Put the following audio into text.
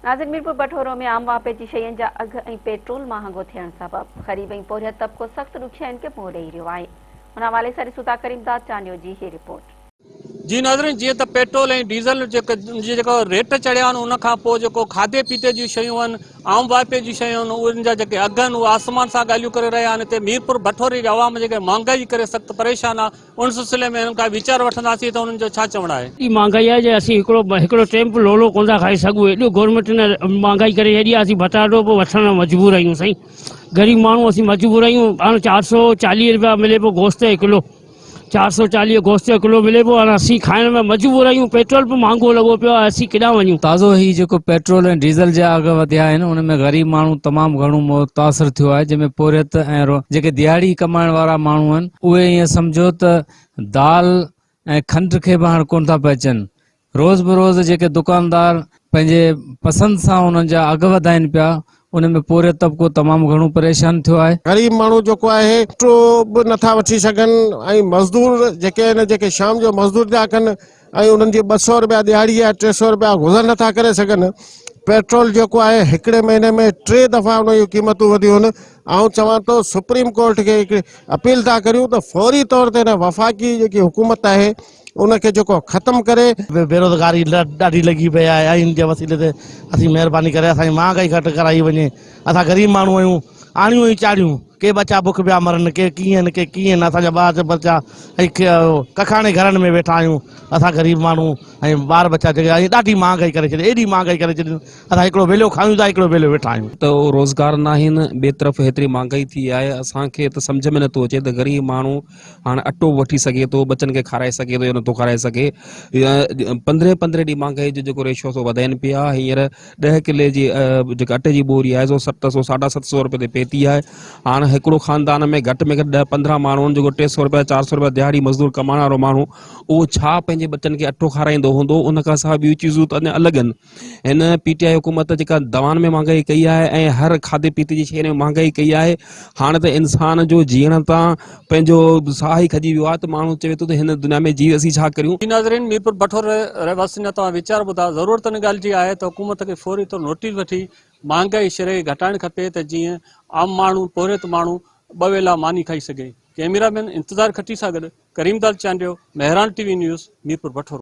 ناظرين ميرپور بٺورو ۾ عام واهپي جي شين جا اگهه ۽ پيٽرول مهانگو ٿيڻ سبب غريب ۽ پورهيت طبقو سخت ڏکيائين کي منهن ڏئي رهيو آهي. ان حوالي سان ڏسون ٿا ڪريم داد چانڊيو جي هي رپورٽ. جي ناظرين جيئن ته پيٽرول ۽ ڊيزل جي جيڪو ريٽ چڙهيا آهن ان کان پوء جيڪو کاڌي پيتي جون شيون آهن عام واهپي جون شيون آهن انهن جا جيڪي اگهه آهن اهي آسمان سان ڳالهيون ڪري رهيا آهن هتي ميرپور بٺوري جي عوام جيڪي مهانگائي جي ڪري سخت پريشان آهي ان سلسلي ۾ هنن کان ويچار وٺنداسين ته انهن جو ڇا چوڻ آهي. ايڏي مھانگائي آھي جي اسين ھڪڙو ھڪڙو ٽيم به لولو ڪونه ٿا کائي سگھون ايڏو گورنمينٽ نه مھانگائي ڪري ڇڏي آھي اسين بٽاٽو به وٺڻ لاء مجبور آھيون سائين غريب ماڻھو اسين مجبور آھيون ھاڻ 440 روپيا ملي پيو گوشت جو ڪلو 440 گوشت جو ڪلو ملي پيو ھاڻ اسين کائڻ ۾ مجبور آھيون پيٽرول به مھانگو لڳو پيو آھي اسين ڪيڏانھن وڃون. تازو هي جيڪو پيٽرول ۽ ڊيزل جا اگهه وڌيا آهن ان ۾ غريب ماڻهو تمام گهڻو متاثر ٿيو آهي جنهن ۾ پورهيت ۽ جيڪي ديهاڙي ڪمائڻ وارا ماڻهو آهن اهي ائين سمجهو ته دال ۽ کنڊ کي به هاڻ ڪونه ٿا پهچن. روز بروز جيڪي دڪاندار پنهنجي پسند سان انهن جا اگهه وڌائين پيا ان ۾ پورهيت طبقو تمام گهڻو پريشان ٿيو آهي. غريب ماڻهو جيڪو آهي اٽو به نٿا وٺي سگهن ۽ مزدور جيڪي آهن جيڪي شام جو مزدوري ٿا ڪن ۽ انهن جي 200 رپيا ڏهاڙي آهي 300 رپيا گذر نٿا ڪري سگهن. پيٽرول جيڪو آهي هڪڙي مهيني ۾ ٽي دفعا ان جون قيمتون وڌيون آهن. آئون چوان ٿو سپريم ڪورٽ کي هڪڙي اپيل ٿا ڪريون ته فوري طور تي هن وفاقي جيڪي حڪومت آهي ان کي جيڪو ختم ڪري. بيروزگاري ڏاڍي لڳي پئي آهي ۽ ان جي وسيلي تي اسين مهرباني ڪري اسان جي مهانگائي گهٽ ڪرائي وڃي اسان غريب ماڻهو آهيون آڻيون ۽ چاڙهيون ڪي ٻچا بک پيا مرن ڪي ڪيئن ڪي ڪيئن اسان جا ٻار ٻچا ۽ ڪکاڻي گهرن ۾ ويٺا آهيون اسان غريب ماڻهو ۽ ٻار ٻچا جيڪي آهيون ڏاڍي مهانگائي ڪري ڇڏي ايڏي مهانگائي ڪري ڇڏي اسان هڪڙو ويلو کايون ٿا هڪڙو ويلو ويٺا آهيون. ته روزگار ناهن ٻئي طرف هيتري مهانگائي ٿي آهي اسان کي ته سمجهه ۾ نٿو اچي ته غريب ماڻهو هاڻ اٽو به وٺي سگهي ٿو ٻچن کي کارائي سگهي ٿو يا نٿو کارائي سگهي پندرهين پندرهين ڏينهن مهانگائي جو جيڪو ريشو سو وڌائين پيا هينئر 10 ڪلي جي جيڪا اٽي جي ٻوري آهي سو 700 750 روپئي تي پهتي آهي هاڻ هڪڙو خاندان ۾ گهٽ ۾ گهٽ 10 15 ماڻهو آهن جيڪو 300 روپيا 400 روپيا دهاڙي مزدور ڪمائڻ وارو ماڻهو اهو ڇا پنهنجي ٻچن کي اٽو کارائيندو هوندو ان کان سواء ٻيون چيزون ته اڃا الڳ آهن هن پي ٽي آء حڪومت جيڪا دوائن ۾ مهانگائي ڪئي آهي ۽ هر کاڌي پيتي جي شين ۾ مهانگائي ڪئي آهي هاڻ ته انسان جو جيئڻ تان پنهنجو ساهه ئي کڄي ويو آهي ته ماڻهو چوي ٿو ته هن دنيا ۾ جي اسين ڇا ڪريون. جي ناظرين ميرپور بٺور رهواسين جا توهان ويچار ٻڌا ضرورت ان ڳالهه جي آهي ته حڪومت کي فوري طور نوٽيس وٺي مهانگائي شرح کي گهٽائڻ کپي ته جيئن عام ماڻهو پورهيت ماڻهو ٻه ويلا ماني کائي سگهي ڪئميرا مين انتظار کٽي سان گڏ Karim Dad Chandio Mehran T V news Mirpur Bathoro.